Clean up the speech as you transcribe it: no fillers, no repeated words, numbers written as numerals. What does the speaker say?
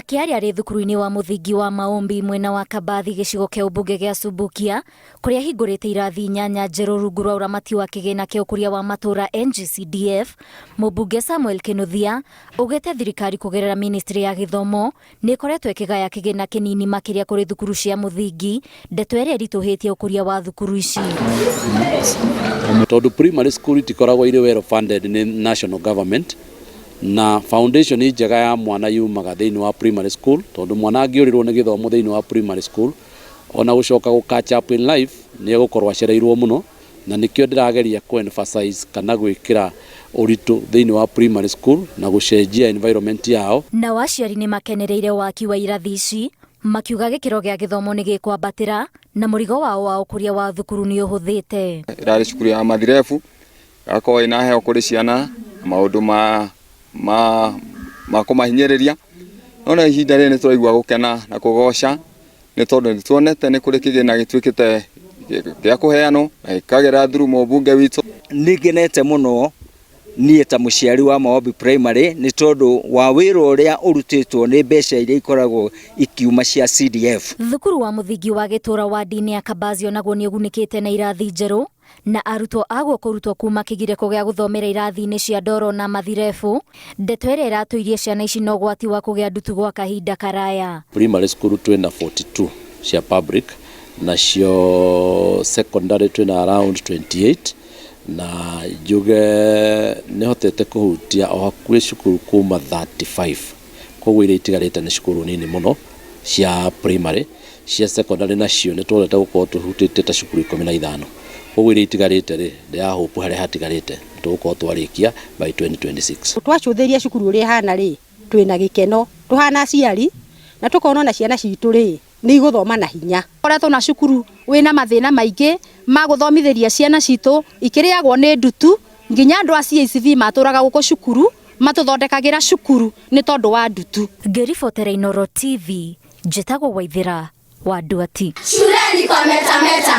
Akĩaria arĩ thukuru-inĩ wa mũthingi wa Maombi mwena wa Kabathi gĩcigo kĩa ũmbunge gĩa Subukia kũrĩa ahingũrĩte irathi inyanya njerũ rungu rwa ũramati wa kĩgĩna kĩa ũkũria wa matũũra NGCDF, mũmbunge Samuel Kĩnuthia augĩte thirikari kũgerera ministry ya gĩthomo nĩ ĩkoretwo ĩkĩgaya kĩgĩna kĩnini makĩria kũrĩ thukuru cia mũthingi, ndeto ĩrĩa ĩritũhĩtie ũkũria wa thukuru ici. Tondũ primary school itikoragwo irĩ well funded nĩ national government, na foundation njega ya mwana yumaga thĩinĩ wa primary school, tondũ mwana angĩũrĩrwo nĩ gĩthomo thĩinĩ wa primary school, ona gũcoka gũ catch up in life nĩ egũkorwo acereirwo mũno. Na nĩkĩo ndĩrageria kũ emphasize kana gwĩkĩra ũritũ thĩinĩ wa primary school na gũcenjia environment yao. Nao aciari nĩ makenereire waki wa irathi ici, makiuga gĩkĩro gĩa gĩthomo nĩ gĩkwambatĩra na mũrigo wao wa ũkũria wa thukuru nĩ ũhũthĩte. Ĩrarĩ cukuru ya mathirebu, ĩgakorwo ĩna heho kũrĩ ciana na maũndũ ma kũmahinyĩrĩria. No na ihinda rĩrĩ nĩ tũraigua gũkena na kũgoca nĩ tondũ nĩ tuonete nĩ kũrĩ kĩgĩna gĩtuĩkĩte gĩa kũheanwo na gĩkagera through mũmbunge witũ. Nĩ ngenete mũno niĩ ta mũciari wa Maombi Primary nĩ tondũ wa wĩra ũrĩa ũrutĩtwo nĩ mbeca iria ikoragwo ikiuma cia CDF. Thukuru wa mũthingi wa Gĩtũra wadi-inĩ ya Kabazi onaguo nĩ ũgunĩkĩte na irathi njerũ na arutwo aguo kũrutwo kuma kĩgirĩko gĩa gũthomera irathi-inĩ cia ndoro na mathirebu, ndeto ĩrĩa ĩratũirie ciana ici na ũgwati wa kũgĩa ndutu gwa kahinda karaya. Primary school twĩna 42 cia public, nacio secondary twĩna around 28, na njuge nĩhotete kũhutia o hakuhĩ cukuru kuma 35. Koguo iria itigarĩte nĩ cukuru nini mũno cia primary. Cia secondary nacio nĩ twonete gũkorwo tũhutĩtie ta cukuru 15. Koguo iria itigarĩte rĩ, ndĩra hope harĩa hatigarĩte tũgũkorwo twarĩkia by 2026. Twacũthĩria cukuru ũrĩa ĩhana rĩ, twĩna gĩkeno tũhana aciari na tũkona ona ciana citũ rĩ nĩ igũthoma na hinya. Koretwo na cukuru wĩna mathĩna maingĩ ma gũthomithĩria ciana citũ ikĩrĩagwo nĩ ndutu, nginya andũ a CACV matũraga gũkũ cukuru matũthondekagĩra cukuru nĩ tondũ wa ndutu. Ngĩribotera Inooro TV, njĩtagwo Waithĩra wa Nduati. Shuleni kwa Metameta.